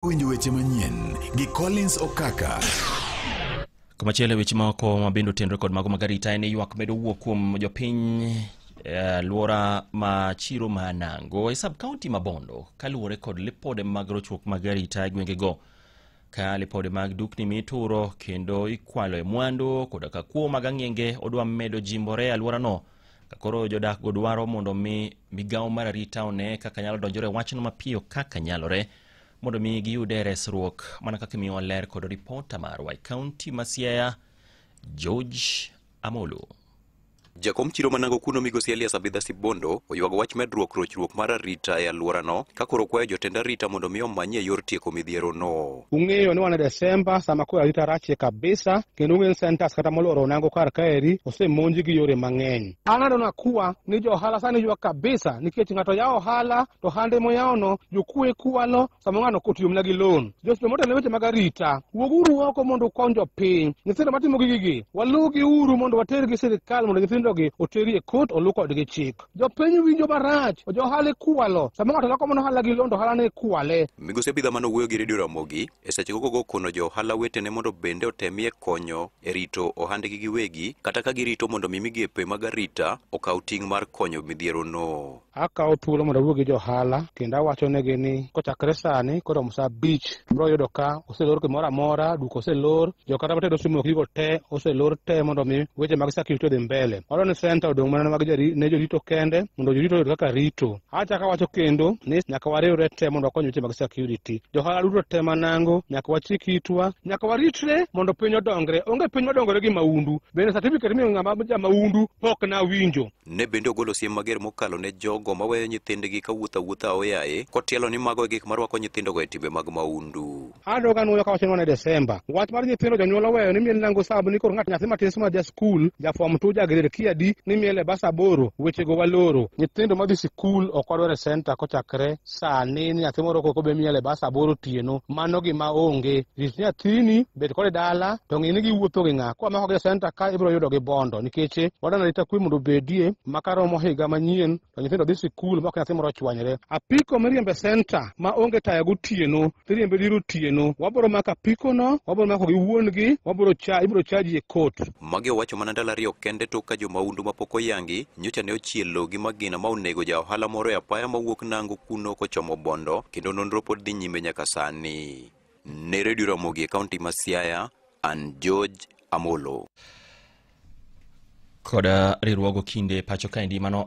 Winjo weche manyien gi Collins Okaka. Komachielo, weche moko mabende otenore kod mago mag arita en ni ywak medo wuok kuom jopiny e alwora ma chiro ma Nango e sub county ma Bondo kaluwore kod lipode mag rochruok mag arita e gwengego, ka lipode mag dukni mituro kendo ikwalo e mwandu koda ka kuo mag ang'enge odwa medo jimbore e alworano, ka koro jodak go dwaro mondo mi migawo mar arita one kaka nyalo donjore e wachno mapiyo kaka nyalore mondo mi giyude resruok, mana kaka imiyowa ler kod ripota marwa e kaunti ma Siaya, George Amolo. Jakom chiro manango kuno, migosi Elias Abidha Sibondo, oywago wach medruok rochruok mar arita e alworano, ka koro kwayo jotend arita mondo mi omanyie yor tieko midhierono. Ung'eyo ni wan e Desemba, sama koro arita rachie kabisa, kendo ung'eyo ni centers kata moluoro Onango kar kaeri osemonji gi yore mang'eny. An aneno akwa ni jo ohala sani ywak kabisa nikech ng'ato yawo ohala to ohande moyawono jokuoye kwalo, sama ng'ano otiyo mana gi loan. Joma otelo ne weche mag arita, wuoguru oko mondo ukony jopiny. Nyithindo matimo gigi, waluwgi uru mondo watergi sirikal mondo nyithindogi oteri e kot oluw kodgi chik. Jopiny winjo marach, jo ohala ikwalo. Sama ng'ato loko mana ohala gi loan to ohala ne ikwale. Migosi Abidha mane owuoyo gi Radio Ramogi e seche gogo kono jo ohala wetene mondo bende otemie konyo e rito ohandgi giwegi, kata ka girito mondo mi migepe mag arita okaw ting' mar konyo midhierono. Akawo thuolo mondo awuo gi jo ohala kendo awachonegi ni kochakre sani koromo sa 5 biro yudo ka oselor gimoro amora, duka oselor, jokata matedo simu gigo te oselor te mondo mi weche mag security odhi mbele. Wadwaro ni center odong' mana mag ne jorito kende mondo jorito oyud kaka rito. Achako awacho kendo ni nyaka wariwre te mondo wakony weche mag security. Jo ohala duto te manango nyaka wachik itwa, nyaka waritre mondo piny odongre. Onge piny madongore gi maundu. Bende certificate miyo ng'ama ja maundu pok nawinjo. Ne bende ogolo siem mager mokalo ne jogo maweyo nyithindgi kawuotho awuotha aoyaye, kotielo ni mago e gik marwako nyithindogo e timbe mag maundu. Adoga nuoyo kawacho ni wan e Desemba. Wach mar nyithindo jonyuol oweyo ni miel nango sab ni koro ng'at nyathi matin ma ja skul, ja form 2, ja grade kia di ni miel e bas 8, wechego waloro. Nyithindo madhi sikul ok wadwar e center kochakre sani ni nyathi moro koko be miel e bas 8 otieno. Mano gima onge. Rit nyathini, bed kode dala, to ng'i ni giwuotho gi ng'a. Kwa mako gi e center ka ibiro yudo gi bondo nikech wadwaro arita kwe mondo obedie ma karomo higa manyien to nyithindo dhi sikul ma ok nyathi moro ochwanyre. Apiko miriembo e center ma onge taya gotieno, tiriembe dir otieno, wabiro mako apiko no, wabiro mako gi wuon gi, wabiro cha, ibiro chaji e court. Magi owacho mana ndalo 2 kende tok ka jomaundu mapok oyangi nyocha ne ochielo gi magina ma onego ja ohala moro e apaya mawuok Nango kuno kochomo Bondo, kendo nonro pod dhi nyime nyaka sani. Ne Radio Ramogi e kaunti ma Siaya, an George Amolo. Koda riwruogo kinde pacho kaendi mano.